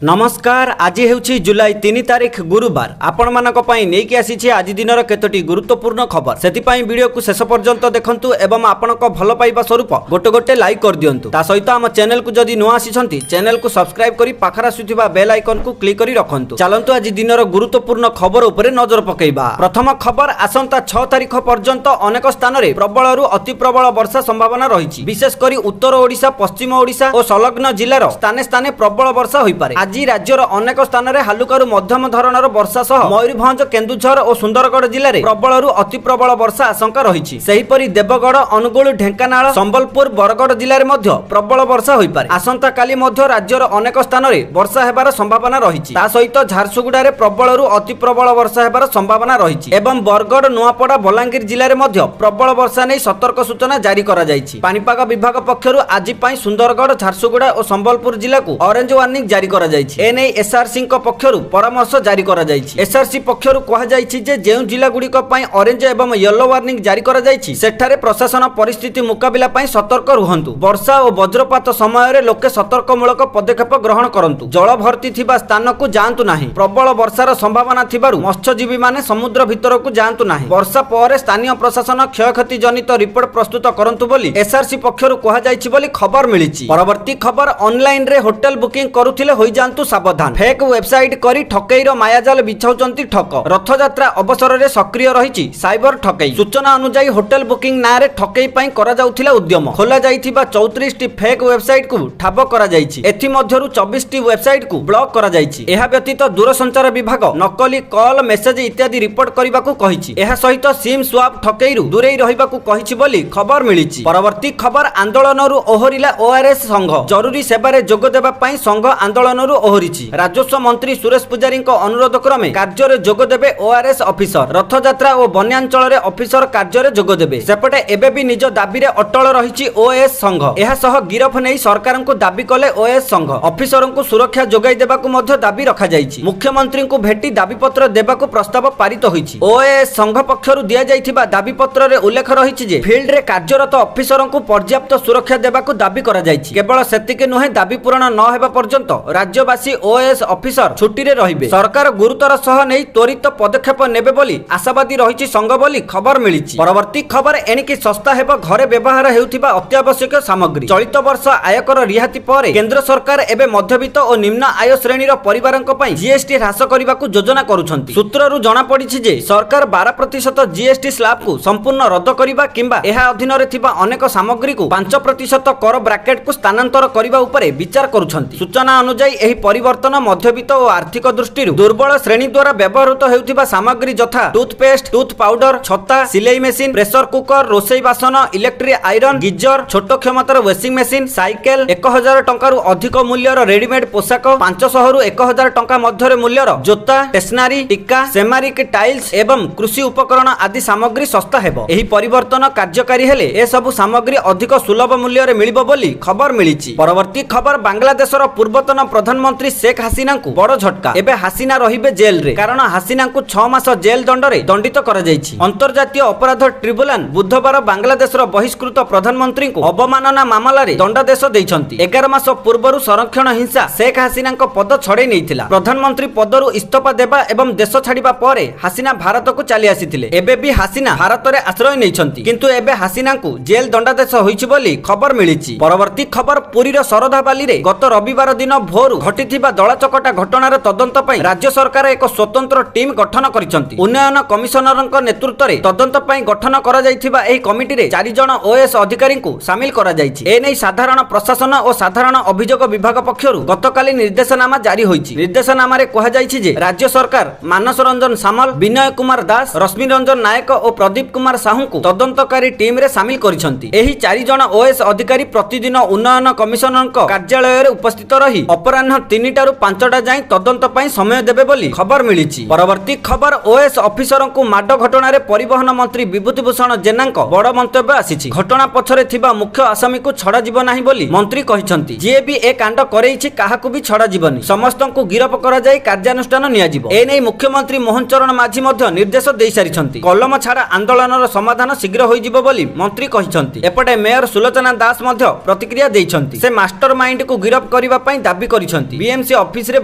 ନମସ୍କାର। ଆଜି ହେଉଛି ଜୁଲାଇ 3 ତାରିଖ, ଗୁରୁବାର। ଆପଣମାନଙ୍କ ପାଇଁ ନେଇକି ଆସିଛି ଆଜି ଦିନର କେତୋଟି ଗୁରୁତ୍ୱପୂର୍ଣ୍ଣ ଖବର। ସେଥିପାଇଁ ଭିଡ଼ିଓକୁ ଶେଷ ପର୍ଯ୍ୟନ୍ତ ଦେଖନ୍ତୁ ଏବଂ ଆପଣଙ୍କ ଭଲ ପାଇବା ସ୍ୱରୂପ ଗୋଟେ ଗୋଟେ ଲାଇକ୍ କରିଦିଅନ୍ତୁ। ତା ସହିତ ଆମ ଚ୍ୟାନେଲକୁ ଯଦି ନୂଆ ଆସିଛନ୍ତି, ଚ୍ୟାନେଲକୁ ସବସ୍କ୍ରାଇବ୍ କରି ପାଖରେ ଆସୁଥିବା ବେଲ୍ ଆଇକନକୁ କ୍ଲିକ୍ କରି ରଖନ୍ତୁ। ଚାଲନ୍ତୁ, ଆଜି ଦିନର ଗୁରୁତ୍ୱପୂର୍ଣ୍ଣ ଖବର ଉପରେ ନଜର ପକାଇବା। ପ୍ରଥମ ଖବର, ଆସନ୍ତା 6 ତାରିଖ ପର୍ଯ୍ୟନ୍ତ ଅନେକ ସ୍ଥାନରେ ପ୍ରବଳରୁ ଅତି ପ୍ରବଳ ବର୍ଷା ସମ୍ଭାବନା ରହିଛି। ବିଶେଷ କରି ଉତ୍ତର ଓଡ଼ିଶା, ପଶ୍ଚିମ ଓଡ଼ିଶା ଓ ସଂଲଗ୍ନ ଜିଲ୍ଲାର ସ୍ଥାନେ ସ୍ଥାନେ ପ୍ରବଳ ବର୍ଷା ହୋଇପାରେ। ଆଜି ରାଜ୍ୟର ଅନେକ ସ୍ଥାନରେ ହାଲୁକାରୁ ମଧ୍ୟମ ଧରଣର ବର୍ଷା ସହ ମୟୂରଭଞ୍ଜ, କେନ୍ଦୁଝର ଓ ସୁନ୍ଦରଗଡ଼ ଜିଲ୍ଲାରେ ପ୍ରବଳରୁ ଅତି ପ୍ରବଳ ବର୍ଷା ଆଶଙ୍କା ରହିଛି। ସେହିପରି ଦେବଗଡ଼, ଅନୁଗୁଳ, ଢେଙ୍କାନାଳ, ସମ୍ବଲପୁର, ବରଗଡ଼ ଜିଲ୍ଲାରେ ମଧ୍ୟ ପ୍ରବଳ ବର୍ଷା ହୋଇପାରେ। ଆସନ୍ତାକାଲି ମଧ୍ୟ ରାଜ୍ୟର ଅନେକ ସ୍ଥାନରେ ବର୍ଷା ହେବାର ସମ୍ଭାବନା ରହିଛି। ତା ସହିତ ଝାରସୁଗୁଡ଼ାରେ ପ୍ରବଳରୁ ଅତି ପ୍ରବଳ ବର୍ଷା ହେବାର ସମ୍ଭାବନା ରହିଛି ଏବଂ ବରଗଡ଼, ନୂଆପଡ଼ା, ବଲାଙ୍ଗୀର ଜିଲ୍ଲାରେ ମଧ୍ୟ ପ୍ରବଳ ବର୍ଷା ନେଇ ସତର୍କ ସୂଚନା ଜାରି କରାଯାଇଛି। ପାଣିପାଗ ବିଭାଗ ପକ୍ଷରୁ ଆଜି ପାଇଁ ସୁନ୍ଦରଗଡ଼, ଝାରସୁଗୁଡ଼ା ଓ ସମ୍ବଲପୁର ଜିଲ୍ଲାକୁ ଅରେଞ୍ଜ ୱାର୍ଣ୍ଣିଂ ଜାରି କରାଯାଇଛି। ଏନେଇ ଏସ୍ଆରସିଙ୍କ ପକ୍ଷରୁ ପରାମର୍ଶ ଜାରି କରାଯାଇଛି। ଏସ୍ଆରସି ପକ୍ଷରୁ କୁହାଯାଇଛି ଯେ ଯେଉଁ ଜିଲ୍ଲାଗୁଡ଼ିକ ପାଇଁ ଅରେଞ୍ଜ ଏବଂ ୟେଲୋ ୱାର୍ଣ୍ଣିଂ ଜାରି କରାଯାଇଛି, ସେଠାରେ ପ୍ରଶାସନ ପରିସ୍ଥିତି ମୁକାବିଲା ପାଇଁ ସତର୍କ ରୁହନ୍ତୁ। ବର୍ଷା ଓ ବଜ୍ରପାତ ସମୟରେ ଲୋକେ ସତର୍କମୂଳକ ପଦକ୍ଷେପ ଗ୍ରହଣ କରନ୍ତୁ। ଜଳ ଭର୍ତ୍ତି ଥିବା ସ୍ଥାନକୁ ଯାଆନ୍ତୁ ନାହିଁ। ପ୍ରବଳ ବର୍ଷାର ସମ୍ଭାବନା ଥିବାରୁ ମତ୍ସ୍ୟଜୀବୀମାନେ ସମୁଦ୍ର ଭିତରକୁ ଯାଆନ୍ତୁ ନାହିଁ। ବର୍ଷା ପରେ ସ୍ଥାନୀୟ ପ୍ରଶାସନ କ୍ଷୟକ୍ଷତି ଜନିତ ରିପୋର୍ଟ ପ୍ରସ୍ତୁତ କରନ୍ତୁ ବୋଲି ଏସ୍ଆରସି ପକ୍ଷରୁ କୁହାଯାଇଛି ବୋଲି ଖବର ମିଳିଛି। ପରବର୍ତ୍ତୀ ଖବର, ଅନଲାଇନରେ ହୋଟେଲ ବୁକିଂ କରୁଥିଲେ ହୋଇଯାଆନ୍ତୁ ସାବଧାନ। ଫେକ୍ ୱେବସାଇଟ୍ କରି ଠକେଇର ମାୟାଜାଲ ବିଛାଉଛନ୍ତି ଠକ। ରଥଯାତ୍ରା ଅବସରରେ ସକ୍ରିୟ ରହିଛି ସାଇବର ଠକେଇ। ସୂଚନା ଅନୁଯାୟୀ, ହୋଟେଲ ବୁକିଂ ନାଁରେ ଠକେଇ ପାଇଁ କରାଯାଉଥିଲା ଉଦ୍ୟମ। ଖୋଲା ଯାଇଥିବା 34ଟି ଫେକ୍ ୱେବସାଇଟ୍କୁ ଠାବ କରାଯାଇଛି। ଏଥିମଧ୍ୟରୁ 24ଟି ୱେବସାଇଟ୍କୁ ବ୍ଲକ୍ କରାଯାଇଛି। ଏହା ବ୍ୟତୀତ ଦୂରସଞ୍ଚାର ବିଭାଗ ନକଲି କଲ୍, ମେସେଜ ଇତ୍ୟାଦି ରିପୋର୍ଟ କରିବାକୁ କହିଛି। ଏହା ସହିତ ସିମ୍ ସ୍ୱାପ୍ ଠକେଇରୁ ଦୂରେଇ ରହିବାକୁ କହିଛି ବୋଲି ଖବର ମିଳିଛି। ପରବର୍ତ୍ତୀ ଖବର, ଆନ୍ଦୋଳନରୁ ଓହରିଲା ଓଆରଏସ୍ ସଂଘ। ଜରୁରୀ ସେବାରେ ଯୋଗ ଦେବା ପାଇଁ ସଂଘ ଆନ୍ଦୋଳନରୁ ଓହରିଛି। ରାଜସ୍ୱ ମନ୍ତ୍ରୀ ସୁରେଶ ପୂଜାରୀଙ୍କ ଅନୁରୋଧ କ୍ରମେ କାର୍ଯ୍ୟରେ ଯୋଗ ଦେବେ ଓଆରଏସ୍ ଅଫିସର। ରଥଯାତ୍ରା ଓ ବନ୍ୟାଞ୍ଚଳରେ ଅଫିସର କାର୍ଯ୍ୟରେ ଯୋଗ ଦେବେ। ସେପଟେ ଏବେ ବି ନିଜ ଦାବିରେ ଅଟଳ ରହିଛି ଓଏଏସ୍ ସଂଘ। ଏହା ସହ ଗିରଫ ନେଇ ସରକାରଙ୍କୁ ଦାବି କଲେ ଓଏଏସ୍ ସଂଘ। ଅଫିସରଙ୍କୁ ସୁରକ୍ଷା ଯୋଗାଇ ଦେବାକୁ ମଧ୍ୟ ଦାବି ରଖାଯାଇଛି। ମୁଖ୍ୟମନ୍ତ୍ରୀଙ୍କୁ ଭେଟି ଦାବିପତ୍ର ଦେବାକୁ ପ୍ରସ୍ତାବ ପାରିତ ହୋଇଛି। ଓଏଏସ୍ ସଂଘ ପକ୍ଷରୁ ଦିଆଯାଇଥିବା ଦାବିପତ୍ରରେ ଉଲ୍ଲେଖ ରହିଛି ଯେ ଫିଲ୍ଡରେ କାର୍ଯ୍ୟରତ ଅଫିସରଙ୍କୁ ପର୍ଯ୍ୟାପ୍ତ ସୁରକ୍ଷା ଦେବାକୁ ଦାବି କରାଯାଇଛି। କେବଳ ସେତିକି ନୁହେଁ, ଦାବି ପୂରଣ ନ ହେବା ପର୍ଯ୍ୟନ୍ତ ରାଜ୍ୟବାସୀ ଓଏଏସ୍ ଅଫିସର ଛୁଟିରେ ରହିବେ। ସରକାର ଗୁରୁତର ସହ ନେଇ ତ୍ୱରିତ ପଦକ୍ଷେପ ନେବେ ବୋଲି ଆଶାବାଦୀ ରହିଛି ସଂଘ ବୋଲି ଖବର ମିଳିଛି। ପରବର୍ତ୍ତୀ ଖବର, ଏଣିକି ଶସ୍ତା ହେବ ଘରେ ବ୍ୟବହାର ହେଉଥିବା ଅତ୍ୟାବଶ୍ୟକ ସାମଗ୍ରୀ। ଚଳିତ ବର୍ଷ ଆୟକର ରିହାତି ପରେ କେନ୍ଦ୍ର ସରକାର ଏବେ ମଧ୍ୟବିତ୍ତ ଓ ନିମ୍ନ ଆୟ ଶ୍ରେଣୀର ପରିବାରଙ୍କ ପାଇଁ ଜିଏସଟି ହ୍ରାସ କରିବାକୁ ଯୋଜନା କରୁଛନ୍ତି। ସୂତ୍ରରୁ ଜଣାପଡ଼ିଛି ଯେ ସରକାର 12% ଜିଏସଟି ସ୍ଲାବକୁ ସମ୍ପୂର୍ଣ୍ଣ ରଦ୍ଦ କରିବା କିମ୍ବା ଏହା ଅଧୀନରେ ଥିବା ଅନେକ ସାମଗ୍ରୀକୁ 5% କର ବ୍ରାକେଟକୁ ସ୍ଥାନାନ୍ତର କରିବା ଉପରେ ବିଚାର କରୁଛନ୍ତି। ସୂଚନା ଅନୁଯାୟୀ, ଏହି ପରିବର୍ତ୍ତନ ମଧ୍ୟବିତ୍ତ ଓ ଆର୍ଥିକ ଦୃଷ୍ଟିରୁ ଦୁର୍ବଳ ଶ୍ରେଣୀ ଦ୍ୱାରା ବ୍ୟବହୃତ ହେଉଥିବା ସାମଗ୍ରୀ ଯଥା ଟୁଥପେଷ୍ଟ, ଟୁଥ ପାଉଡର, ଛତା, ସିଲେଇ ମେସିନ, ପ୍ରେସର କୁକର, ରୋଷେଇ ବାସନ, ଇଲେକ୍ଟ୍ରିକ ଆଇରନ୍, ଗିଜର, ଛୋଟ କ୍ଷମତାର ୱାସିଂ ମେସିନ, ସାଇକେଲ, 1000 ଟଙ୍କାରୁ ଅଧିକ ମୂଲ୍ୟର ରେଡିମେଡ୍ ପୋଷାକ, 500ରୁ 1000 ଟଙ୍କା ମଧ୍ୟରେ ମୂଲ୍ୟର ଜୋତା, ଷ୍ଟେସନାରୀ, ଟିକା, ସେରାମିକ ଟାଇଲ୍ସ ଏବଂ କୃଷି ଉପକରଣ ଆଦି ସାମଗ୍ରୀ ଶସ୍ତା ହେବ। ଏହି ପରିବର୍ତ୍ତନ କାର୍ଯ୍ୟକାରୀ ହେଲେ ଏସବୁ ସାମଗ୍ରୀ ଅଧିକ ସୁଲଭ ମୂଲ୍ୟରେ ମିଳିବ ବୋଲି ଖବର ମିଳିଛି। ପରବର୍ତ୍ତୀ ଖବର, ବାଂଲାଦେଶର ପୂର୍ବତନ ପ୍ରଧାନମନ୍ତ୍ରୀ ଶେଖ ହାସିନାଙ୍କୁ ବଡ଼ ଝଟକା। ଏବେ ହାସିନା ରହିବେ ଜେଲରେ, କାରଣ ହାସିନାଙ୍କୁ 6 ମାସ ଜେଲ ଦଣ୍ଡରେ ଦଣ୍ଡିତ କରାଯାଇଛି। ଅନ୍ତର୍ଜାତୀୟ ଅପରାଧ ଟ୍ରିବ୍ୟୁନାଲ ବୁଧବାର ବାଂଲାଦେଶର ବହିଷ୍କୃତ ପ୍ରଧାନମନ୍ତ୍ରୀଙ୍କୁ ଅବମାନନା ମାମଲାରେ ଦଣ୍ଡାଦେଶ ଦେଇଛନ୍ତି। 11 ମାସ ପୂର୍ବରୁ ସଂରକ୍ଷଣ ହିଂସା ଶେଖ ହାସିନାଙ୍କ ପଦ ଛଡ଼େଇ ନେଇଥିଲା। ପ୍ରଧାନମନ୍ତ୍ରୀ ପଦରୁ ଇସ୍ତଫା ଦେବା ଏବଂ ଦେଶ ଛାଡ଼ିବା ପରେ ହାସିନା ଭାରତକୁ ଚାଲି ଆସିଥିଲେ। ଏବେ ବି ହାସିନା ଭାରତରେ ଆଶ୍ରୟ ନେଇଛନ୍ତି, କିନ୍ତୁ ଏବେ ହାସିନାଙ୍କୁ ଜେଲ ଦଣ୍ଡାଦେଶ ହୋଇଛି ବୋଲି ଖବର ମିଳିଛି। ପରବର୍ତ୍ତୀ ଖବର, ପୁରୀର ଶରଧାବାଲିରେ ଗତ ରବିବାର ଦିନ ଭୋରୁ ଘଟିଥିବା ଦଳାଚକଟା ଘଟଣାର ତଦନ୍ତ ପାଇଁ ରାଜ୍ୟ ସରକାର ଏକ ସ୍ୱତନ୍ତ୍ର ଟିମ୍ ଗଠନ କରିଛନ୍ତି। ଉନ୍ନୟନ କମିଶନରଙ୍କ ନେତୃତ୍ୱରେ ତଦନ୍ତ ପାଇଁ ଗଠନ କରାଯାଇଥିବା ଏହି କମିଟିରେ 4 ଜଣ ଓଏଏସ୍ ଅଧିକାରୀଙ୍କୁ ସାମିଲ କରାଯାଇଛି। ଏନେଇ ସାଧାରଣ ପ୍ରଶାସନ ଓ ସାଧାରଣ ଅଭିଯୋଗ ବିଭାଗ ପକ୍ଷରୁ ଗତକାଲି ନିର୍ଦ୍ଦେଶନାମା ଜାରି ହୋଇଛି। ନିର୍ଦ୍ଦେଶନାମାରେ କୁହାଯାଇଛି ଯେ ରାଜ୍ୟ ସରକାର ମାନସ ରଞ୍ଜନ ସାମଲ, ବିନୟ କୁମାର ଦାସ, ରଶ୍ମି ରଞ୍ଜନ ନାୟକ ଓ ପ୍ରଦୀପ କୁମାର ସାହୁଙ୍କୁ ତଦନ୍ତକାରୀ ଟିମ୍ରେ ସାମିଲ କରିଛନ୍ତି। ଏହି 4 ଜଣ ଓଏଏସ୍ ଅଧିକାରୀ ପ୍ରତିଦିନ ଉନ୍ନୟନ କମିଶନରଙ୍କ କାର୍ଯ୍ୟାଳୟରେ ଉପସ୍ଥିତ ରହି ଅପରାହ୍ନ 3ଟାରୁ 5ଟା ଯାଏଁ ତଦନ୍ତ ପାଇଁ ସମୟ ଦେବେ ବୋଲି ଖବର ମିଳିଛି। ପରବର୍ତ୍ତୀ ଖବର, ଓଏଏସ୍ ଅଫିସରଙ୍କୁ ମାଡ଼ ଘଟଣାରେ ପରିବହନ ମନ୍ତ୍ରୀ ବିଭୂତି ଭୂଷଣ ଜେନାଙ୍କ ବଡ଼ ମନ୍ତବ୍ୟ ଆସିଛି। ଘଟଣା ପଛରେ ଥିବା ମୁଖ୍ୟ ଆସାମୀକୁ ଛଡ଼ାଯିବ ନାହିଁ ବୋଲି ମନ୍ତ୍ରୀ କହିଛନ୍ତି। ଯିଏ ବି ଏ କାଣ୍ଡ କରେଇଛି, କାହାକୁ ବି ଛଡ଼ାଯିବନି, ସମସ୍ତଙ୍କୁ ଗିରଫ କରାଯାଇ କାର୍ଯ୍ୟାନୁଷ୍ଠାନ ନିଆଯିବ। ଏନେଇ ମୁଖ୍ୟମନ୍ତ୍ରୀ ମୋହନ ଚରଣ ମାଝୀ ମଧ୍ୟ ନିର୍ଦ୍ଦେଶ ଦେଇସାରିଛନ୍ତି। କଲମ ଛାଡ଼ ଆନ୍ଦୋଳନର ସମାଧାନ ଶୀଘ୍ର ହୋଇଯିବ ବୋଲି ମନ୍ତ୍ରୀ କହିଛନ୍ତି। ଏପଟେ ମେୟର ସୁଲୋଚନା ଦାସ ମଧ୍ୟ ପ୍ରତିକ୍ରିୟା ଦେଇଛନ୍ତି। ସେ ମାଷ୍ଟର ମାଇଣ୍ଡକୁ ଗିରଫ କରିବା ପାଇଁ ଦାବି କରିଛନ୍ତି। କହିଛନ୍ତି। ବିଏମସି ଅଫିସରେ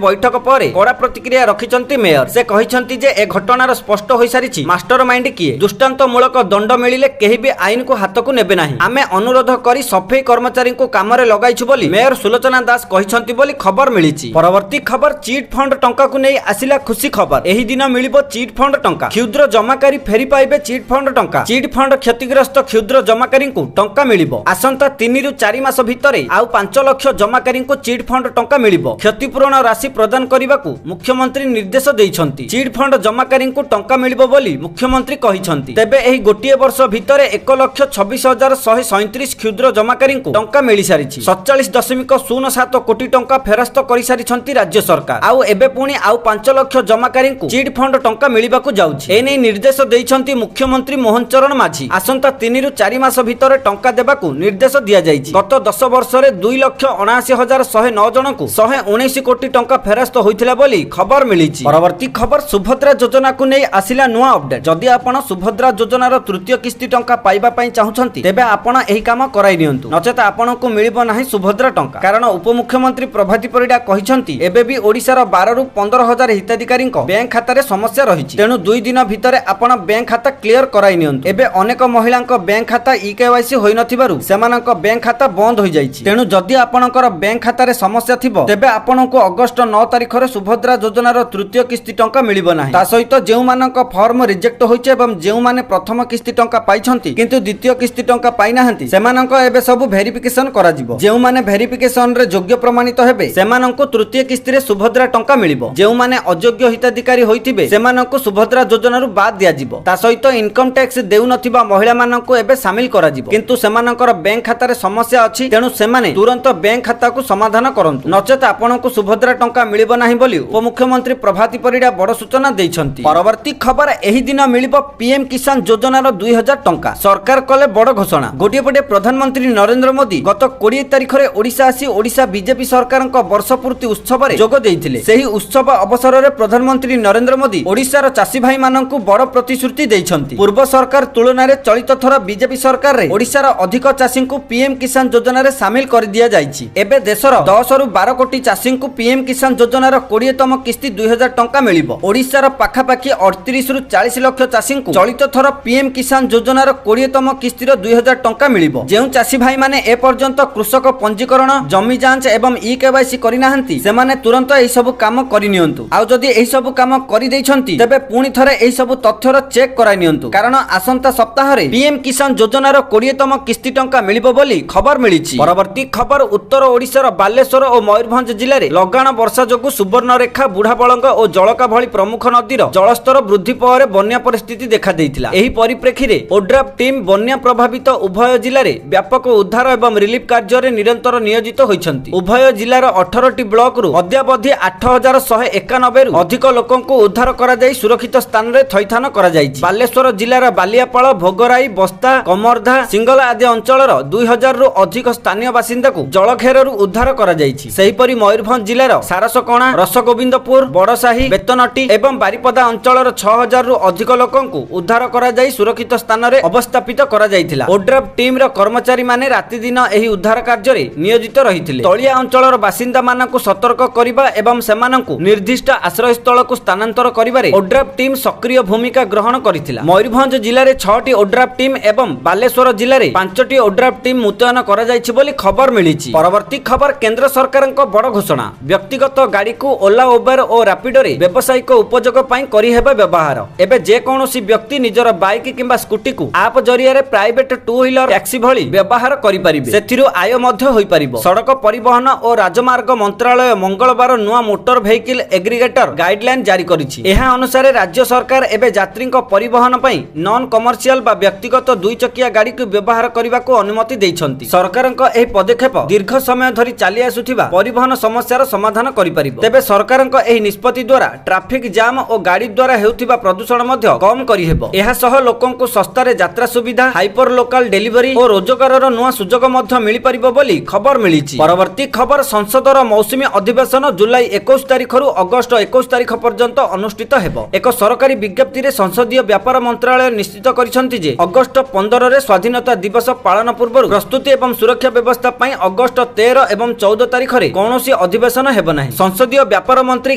ବୈଠକ ପରେ କଡ଼ା ପ୍ରତିକ୍ରିୟା ରଖିଛନ୍ତି ମେୟର। ସେ କହିଛନ୍ତି ଯେ ଏ ଘଟଣାର ସ୍ପଷ୍ଟ ହୋଇସାରିଛି ମାଷ୍ଟର ମାଇଣ୍ଡ କିଏ। ଦୃଷ୍ଟାନ୍ତମୂଳକ ଦଣ୍ଡ ମିଳିଲେ କେହି ବି ଆଇନକୁ ହାତକୁ ନେବେ ନାହିଁ। ଆମେ ଅନୁରୋଧ କରି ସଫେଇ କର୍ମଚାରୀଙ୍କୁ କାମରେ ଲଗାଇଛୁ ବୋଲି ମେୟର ସୁଲୋଚନା ଦାସ କହିଛନ୍ତି ବୋଲି ଖବର ମିଳିଛି। ପରବର୍ତ୍ତୀ ଖବର, ଚିଟ୍ ଫଣ୍ଡ ଟଙ୍କାକୁ ନେଇ ଆସିଲା ଖୁସି ଖବର। ଏହି ଦିନ ମିଳିବ ଚିଟ୍ ଫଣ୍ଡ ଟଙ୍କା। କ୍ଷୁଦ୍ର ଜମାକାରୀ ଫେରି ପାଇବେ ଚିଟ୍ ଫଣ୍ଡ ଟଙ୍କା। ଚିଟ୍ ଫଣ୍ଡ କ୍ଷତିଗ୍ରସ୍ତ କ୍ଷୁଦ୍ର ଜମାକାରୀଙ୍କୁ ଟଙ୍କା ମିଳିବ। ଆସନ୍ତା 3ରୁ 4 ମାସ ଭିତରେ ଆଉ 5 ଲକ୍ଷ ଜମାକାରୀଙ୍କୁ ଚିଟ୍ ଫଣ୍ଡ ଟଙ୍କା ମିଳିବ। କ୍ଷତିପୂରଣ ରାଶି ପ୍ରଦାନ କରିବାକୁ ମୁଖ୍ୟମନ୍ତ୍ରୀ ନିର୍ଦ୍ଦେଶ ଦେଇଛନ୍ତି। ଚିଟ୍ ଫଣ୍ଡ ଜମାକାରୀଙ୍କୁ ଟଙ୍କା ମିଳିବ ବୋଲି ମୁଖ୍ୟମନ୍ତ୍ରୀ କହିଛନ୍ତି। ତେବେ ଏହି ଗୋଟିଏ ବର୍ଷ ଭିତରେ 1,26,137 କ୍ଷୁଦ୍ର ଜମାକାରୀଙ୍କୁ ଟଙ୍କା ମିଳିସାରିଛି। 47.07 କୋଟି ଟଙ୍କା ଫେରସ୍ତ କରିସାରିଛନ୍ତି ରାଜ୍ୟ ସରକାର। ଆଉ ଏବେ ପୁଣି ଆଉ 5 ଲକ୍ଷ ଜମାକାରୀଙ୍କୁ ଚିଟ୍ ଫଣ୍ଡ ଟଙ୍କା ମିଳିବାକୁ ଯାଉଛି। ଏନେଇ ନିର୍ଦ୍ଦେଶ ଦେଇଛନ୍ତି ମୁଖ୍ୟମନ୍ତ୍ରୀ ମୋହନ ଚରଣ ମାଝୀ। ଆସନ୍ତା 3ରୁ 4 ମାସ ଭିତରେ ଟଙ୍କା ଦେବାକୁ ନିର୍ଦ୍ଦେଶ ଦିଆଯାଇଛି। ଗତ 10 ବର୍ଷରେ 2,79,109 ଜଣଙ୍କୁ 119 କୋଟି ଟଙ୍କା ଫେରସ୍ତ ହୋଇଥିଲା ବୋଲି ଖବର ମିଳିଛି। ପରବର୍ତ୍ତୀ ଖବର, ସୁଭଦ୍ରା ଯୋଜନାକୁ ନେଇ ଆସିଲା ନୂଆ ଅପଡେଟ୍। ଯଦି ଆପଣ ସୁଭଦ୍ରା ଯୋଜନାର ତୃତୀୟ କିସ୍ତି ଟଙ୍କା ପାଇବା ପାଇଁ ଚାହୁଁଛନ୍ତି, ତେବେ ଆପଣ ଏହି କାମ କରାଇ ନିଅନ୍ତୁ, ନଚେତ ଆପଣଙ୍କୁ ମିଳିବ ନାହିଁ ସୁଭଦ୍ରା ଟଙ୍କା। କାରଣ ଉପମୁଖ୍ୟମନ୍ତ୍ରୀ ପ୍ରଭାତୀ ପରିଡ଼ା କହିଛନ୍ତି, ଏବେ ବି ଓଡ଼ିଶାର 12ରୁ 15 ହଜାର ହିତାଧିକାରୀଙ୍କ ବ୍ୟାଙ୍କ ଖାତାରେ ସମସ୍ୟା ରହିଛି। ତେଣୁ 2 ଦିନ ଭିତରେ ଆପଣ ବ୍ୟାଙ୍କ ଖାତା କ୍ଲିୟର କରାଇ ନିଅନ୍ତୁ। ଏବେ ଅନେକ ମହିଳାଙ୍କ ବ୍ୟାଙ୍କ ଖାତା ଇ କେୱାଇସି ହୋଇନଥିବାରୁ ସେମାନଙ୍କ ବ୍ୟାଙ୍କ ଖାତା ବନ୍ଦ ହୋଇଯାଇଛି। ତେଣୁ ଯଦି ଆପଣଙ୍କର ବ୍ୟାଙ୍କ ଖାତାରେ ସମସ୍ୟା ଥିବ, ତେବେ ଆପଣଙ୍କୁ ଅଗଷ୍ଟ 9 ତାରିଖରେ ସୁଭଦ୍ରା ଯୋଜନାର ତୃତୀୟ କିସ୍ତି ଟଙ୍କା ମିଳିବ ନାହିଁ। ତା ସହିତ ଯେଉଁମାନଙ୍କ ଫର୍ମ ରିଜେକ୍ଟ ହୋଇଛି ଏବଂ ଯେଉଁମାନେ ପ୍ରଥମ କିସ୍ତି ଟଙ୍କା ପାଇଛନ୍ତି କିନ୍ତୁ ଦ୍ୱିତୀୟ କିସ୍ତି ଟଙ୍କା ପାଇନାହାନ୍ତି, ସେମାନଙ୍କ ଏବେ ସବୁ ଭେରିଫିକେସନ କରାଯିବ। ଯେଉଁମାନେ ଭେରିଫିକେସନରେ ଯୋଗ୍ୟ ପ୍ରମାଣିତ ହେବେ, ସେମାନଙ୍କୁ ତୃତୀୟ କିସ୍ତିରେ ସୁଭଦ୍ରା ଟଙ୍କା ମିଳିବ। ଯେଉଁମାନେ ଅଯୋଗ୍ୟ ହିତାଧିକାରୀ ହୋଇଥିବେ, ସେମାନଙ୍କୁ ସୁଭଦ୍ରା ଯୋଜନାରୁ ବାଦ ଦିଆଯିବ। ତା ସହିତ ଇନକମ ଟ୍ୟାକ୍ସ ଦେଉନଥିବା ମହିଳାମାନଙ୍କୁ ଏବେ ସାମିଲ କରାଯିବ, କିନ୍ତୁ ସେମାନଙ୍କର ବ୍ୟାଙ୍କ ଖାତାରେ ସମସ୍ୟା ଅଛି। ତେଣୁ ସେମାନେ ତୁରନ୍ତ ବ୍ୟାଙ୍କ ଖାତାକୁ ସମାଧାନ କରନ୍ତୁ, ନଚେତ ଆପଣଙ୍କୁ ସୁଭଦ୍ରା ଟଙ୍କା ମିଳିବ ନାହିଁ ବୋଲି ଉପମୁଖ୍ୟମନ୍ତ୍ରୀ ପ୍ରଭାତୀ ପରିଡ଼ା ବଡ଼ ସୂଚନା ଦେଇଛନ୍ତି। ପରବର୍ତ୍ତୀ ଖବର, ଏହି ଦିନ ମିଳିବ ପିଏମ କିଷାନ ଯୋଜନାର 2000 ଟଙ୍କା। ସରକାର କଲେ ବଡ଼ ଘୋଷଣା। ଗୋଟିଏ ପଟେ ପ୍ରଧାନମନ୍ତ୍ରୀ ନରେନ୍ଦ୍ର ମୋଦି ଗତ 20 ତାରିଖରେ ଓଡ଼ିଶା ଆସି ଓଡ଼ିଶା ବିଜେପି ସରକାରଙ୍କ ବର୍ଷପୂର୍ତ୍ତି ଉତ୍ସବରେ ଯୋଗ ଦେଇଥିଲେ। ସେହି ଉତ୍ସବ ଅବସରରେ ପ୍ରଧାନମନ୍ତ୍ରୀ ନରେନ୍ଦ୍ର ମୋଦି ଓଡ଼ିଶାର ଚାଷୀ ଭାଇମାନଙ୍କୁ ବଡ଼ ପ୍ରତିଶ୍ରୁତି ଦେଇଛନ୍ତି। ପୂର୍ବ ସରକାର ତୁଳନାରେ ଚଳିତ ଥର ବିଜେପି ସରକାରରେ ଓଡ଼ିଶାର ଅଧିକ ଚାଷୀଙ୍କୁ ପିଏମ କିଷାନ ଯୋଜନାରେ ସାମିଲ କରିଦିଆଯାଇଛି। ଏବେ ଦେଶର 10ରୁ 12 କୋଟି ଚାଷୀଙ୍କୁ ପିଏମ କିଷାନ ଯୋଜନାର 20ତମ କିସ୍ତି 2000 ଟଙ୍କା ମିଳିବ। ଓଡ଼ିଶାର ପାଖାପାଖି 38ରୁ 40 ଲକ୍ଷ ଚାଷୀଙ୍କୁ ଚଳିତ ଥର ପିଏମ କିଷାନ ଯୋଜନାର 20ତମ କିସ୍ତିର 2000 ଟଙ୍କା ମିଳିବ। ଯେଉଁ ଚାଷୀ ଭାଇମାନେ ଏପର୍ଯ୍ୟନ୍ତ କୃଷକ ପଞ୍ଜୀକରଣ, ଜମି ଯାଞ୍ଚ ଏବଂ ଇ କେୱାଇସି କରିନାହାନ୍ତି, ସେମାନେ ତୁରନ୍ତ ଏହି ସବୁ କାମ କରିନିଅନ୍ତୁ। ଆଉ ଯଦି ଏହି ସବୁ କାମ କରିଦେଇଛନ୍ତି, ତେବେ ପୁଣି ଥରେ ଏହି ସବୁ ତଥ୍ୟର ଚେକ୍ କରାଇ ନିଅନ୍ତୁ, କାରଣ ଆସନ୍ତା ସପ୍ତାହରେ ପିଏମ କିଷାନ ଯୋଜନାର 20ତମ କିସ୍ତି ଟଙ୍କା ମିଳିବ ବୋଲି ଖବର ମିଳିଛି। ପରବର୍ତ୍ତୀ ଖବର, ଉତ୍ତର ଓଡ଼ିଶାର ବାଲେଶ୍ୱର ଓ ମୟୂରଭଞ୍ଜ ଜିଲ୍ଲାରେ ଲଗାଣ ବର୍ଷା ଯୋଗୁଁ ସୁବର୍ଣ୍ଣରେଖା, ବୁଢ଼ାବଳଙ୍ଗ ଓ ଜଳକା ଭଳି ପ୍ରମୁଖ ନଦୀର ଜଳସ୍ତର ବୃଦ୍ଧି ପରେ ବନ୍ୟା ପରିସ୍ଥିତି ଦେଖାଦେଇଥିଲା। ଏହି ପରିପ୍ରେକ୍ଷୀରେ ଓଡ୍ରାଫ ଟିମ୍ ବନ୍ୟା ପ୍ରଭାବିତ ଉଭୟ ଜିଲ୍ଲାରେ ବ୍ୟାପକ ଉଦ୍ଧାର ଏବଂ ରିଲିଫ କାର୍ଯ୍ୟରେ ନିରନ୍ତର ନିୟୋଜିତ ହୋଇଛନ୍ତି। ଉଭୟ ଜିଲ୍ଲାର 18ଟି ବ୍ଲକରୁ ଅଦ୍ୟାବଧି 8191ରୁ ଅଧିକ ଲୋକଙ୍କୁ ଉଦ୍ଧାର କରାଯାଇ ସୁରକ୍ଷିତ ସ୍ଥାନରେ ଥଇଥାନ କରାଯାଇଛି। ବାଲେଶ୍ୱର ଜିଲ୍ଲାର ବାଲିଆପାଳ, ଭୋଗରାଇ, ବସ୍ତା, କମର୍ଦ୍ଧା, ସିଙ୍ଗଲା ଆଦି ଅଞ୍ଚଳର 2000ରୁ ଅଧିକ ସ୍ଥାନୀୟ ବାସିନ୍ଦାକୁ ଜଳଘେରରୁ ଉଦ୍ଧାର କରାଯାଇଛି। ସେହିପରି ମୟୂରଭଞ୍ଜ ଜିଲ୍ଲାର ସାରସକଣା, ରସଗୋବିନ୍ଦପୁର, ବଡ଼ସାହି, ବେତନଟି ଏବଂ ବାରିପଦା ଅଞ୍ଚଳର 6000ରୁ ଅଧିକ ଲୋକଙ୍କୁ ଉଦ୍ଧାର କରାଯାଇ ସୁରକ୍ଷିତ ସ୍ଥାନରେ ଅବସ୍ଥାପିତ କରାଯାଇଥିଲା। ଓଡ୍ରାଫ ଟିମ୍ର କର୍ମଚାରୀମାନେ ରାତିଦିନ ଏହି ଉଦ୍ଧାର କାର୍ଯ୍ୟରେ ନିୟୋଜିତ ରହିଥିଲେ। ତଳିଆ ଅଞ୍ଚଳର ବାସିନ୍ଦାମାନଙ୍କୁ ସତର୍କ କରିବା ଏବଂ ସେମାନଙ୍କୁ ନିର୍ଦ୍ଦିଷ୍ଟ ଆଶ୍ରୟସ୍ଥଳକୁ ସ୍ଥାନାନ୍ତର କରିବାରେ ଓଡ୍ରାଫ ଟିମ୍ ସକ୍ରିୟ ଭୂମିକା ଗ୍ରହଣ କରିଥିଲା। ମୟୂରଭଞ୍ଜ ଜିଲ୍ଲାରେ ଛଅଟି ଓଡ୍ରାଫ ଟିମ୍ ଏବଂ ବାଲେଶ୍ୱର ଜିଲ୍ଲାରେ ପାଞ୍ଚଟି ଓଡ୍ରାଫ ଟିମ୍ ମୁତୟନ କରାଯାଇଛି ବୋଲି ଖବର ମିଳିଛି। ପରବର୍ତ୍ତୀ ଖବର, କେନ୍ଦ୍ର ସରକାରଙ୍କ ବଡ଼ ଘୋଷଣା। ବ୍ୟକ୍ତିଗତ ଗାଡ଼ିକୁ ଓଲା, ଉବେର ଓ ରାପିଡୋରେ ବ୍ୟବସାୟିକ ଉପଯୋଗ ପାଇଁ କରିହେବ ବ୍ୟବହାର। ଏବେ ଯେକୌଣସି ବ୍ୟକ୍ତି ନିଜର ବାଇକ୍ କିମ୍ବା ସ୍କୁଟିକୁ ଆପ୍ ଜରିଆରେ ପ୍ରାଇଭେଟ ଟୁ ହ୍ୱିଲର ଟ୍ୟାକ୍ସି ଭଳି ବ୍ୟବହାର କରିପାରିବେ। ସେଥିରୁ ଆୟ ମଧ୍ୟ ହୋଇପାରିବ। ସଡ଼କ ପରିବହନ ଓ ରାଜମାର୍ଗ ମନ୍ତ୍ରାଳୟ ମଙ୍ଗଳବାର ନୂଆ ମୋଟର ଭେହିକିଲ ଏଗ୍ରିଗେଟର ଗାଇଡଲାଇନ ଜାରି କରିଛି। ଏହା ଅନୁସାରେ ରାଜ୍ୟ ସରକାର ଏବେ ଯାତ୍ରୀଙ୍କ ପରିବହନ ପାଇଁ ନନ୍ କମର୍ସିଆଲ ବା ବ୍ୟକ୍ତିଗତ ଦୁଇ ଚକିଆ ଗାଡ଼ିକୁ ବ୍ୟବହାର କରିବାକୁ ଅନୁମତି ଦେଇଛନ୍ତି। ସରକାରଙ୍କ ଏହି ପଦକ୍ଷେପ ଦୀର୍ଘ ସମୟ ଧରି ଚାଲି ଆସୁଥିବା ପରିବହନ ସମସ୍ୟାର ସମାଧାନ କରିପାରିବ। ତେବେ ସରକାରଙ୍କ ଏହି ନିଷ୍ପତ୍ତି ଦ୍ୱାରା ଟ୍ରାଫିକ ଜାମ ଓ ଗାଡ଼ି ଦ୍ୱାରା ହେଉଥିବା ପ୍ରଦୂଷଣ ମଧ୍ୟ କମ କରିହେବ। ଏହା ସହ ଲୋକଙ୍କୁ ଶସ୍ତାରେ ଯାତ୍ରା ସୁବିଧା, ହାଇପର ଲୋକାଲ ଡେଲିଭରି ଓ ରୋଜଗାରର ନୂଆ ସୁଯୋଗ ମଧ୍ୟ ମିଳିପାରିବ ବୋଲି ଖବର ମିଳିଛି। ପରବର୍ତ୍ତୀ ଖବର, ସଂସଦର ମୌସୁମୀ ଅଧିବେଶନ ଜୁଲାଇ 21 ତାରିଖରୁ ଅଗଷ୍ଟ 21 ତାରିଖ ପର୍ଯ୍ୟନ୍ତ ଅନୁଷ୍ଠିତ ହେବ। ଏକ ସରକାରୀ ବିଜ୍ଞପ୍ତିରେ ସଂସଦୀୟ ବ୍ୟାପାର ମନ୍ତ୍ରାଳୟ ନିଶ୍ଚିତ କରିଛନ୍ତି ଯେ ଅଗଷ୍ଟ 15ରେ ସ୍ୱାଧୀନତା ଦିବସ ପାଳନ ପୂର୍ବରୁ ପ୍ରସ୍ତୁତି ଏବଂ ସୁରକ୍ଷା ବ୍ୟବସ୍ଥା ପାଇଁ ଅଗଷ୍ଟ 13 ଏବଂ 14 ତାରିଖରେ କୌଣସି ଅଧିବେଶନ ହେବ ନାହିଁ। ସଂସଦୀୟ ବ୍ୟାପାର ମନ୍ତ୍ରୀ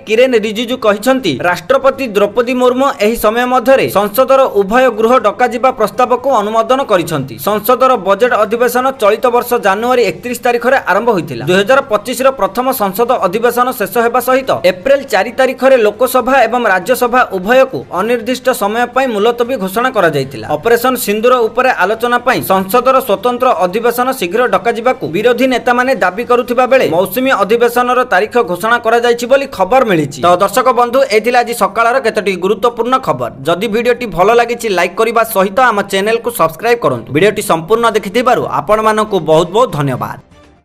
କିରେନ ରିଜିଜୁ କହିଛନ୍ତି, ରାଷ୍ଟ୍ରପତି ଦ୍ରୌପଦୀ ମୁର୍ମୁ ଏହି ସମୟ ମଧ୍ୟରେ ସଂସଦର ଉଭୟ ଗୃହ ଡକାଯିବା ପ୍ରସ୍ତାବକୁ ଅନୁମୋଦନ କରିଛନ୍ତି। ସଂସଦର ବଜେଟ ଅଧିବେଶନ ଚଳିତ ବର୍ଷ ଜାନୁଆରୀ 31 ତାରିଖରେ ଆରମ୍ଭ ହୋଇଥିଲା। 2025ର ପ୍ରଥମ ସଂସଦ ଅଧିବେଶନ ଶେଷ ହେବା ସହିତ ଏପ୍ରିଲ 4 ତାରିଖରେ ଲୋକସଭା ଏବଂ ରାଜ୍ୟସଭା ଉଭୟକୁ ଅନିର୍ଦ୍ଦିଷ୍ଟ ସମୟ ପାଇଁ ମୁଲତବୀ ଘୋଷଣା କରାଯାଇଥିଲା। ଅପରେସନ ସିନ୍ଦୁର ଉପରେ ଆଲୋଚନା ପାଇଁ ସଂସଦର ସ୍ୱତନ୍ତ୍ର ଅଧିବେଶନ ଶୀଘ୍ର ଡକାଯିବାକୁ ବିରୋଧୀ ନେତାମାନେ ଦାବି କରୁଥିବା ବେଳେ ମୌସୁମୀ ଅଧିବେଶନର ତାରିଖ ଘୋଷଣା କରାଯାଇଛି ବୋଲି ଖବର ମିଳିଛି। ତ ଦର୍ଶକ ବନ୍ଧୁ, ଏ ଥିଲା ଆଜି ସକାଳର କେତୋଟି ଗୁରୁତ୍ୱପୂର୍ଣ୍ଣ ଖବର। ଯଦି ଭିଡ଼ିଓଟି ଭଲ ଲାଗିଛି, ଲାଇକ୍ କରିବା ସହିତ ଆମ ଚ୍ୟାନେଲକୁ ସବସ୍କ୍ରାଇବ କରନ୍ତୁ। ଭିଡ଼ିଓଟି ସମ୍ପୂର୍ଣ୍ଣ ଦେଖିଥିବାରୁ ଆପଣମାନଙ୍କୁ ବହୁତ ବହୁତ ଧନ୍ୟବାଦ।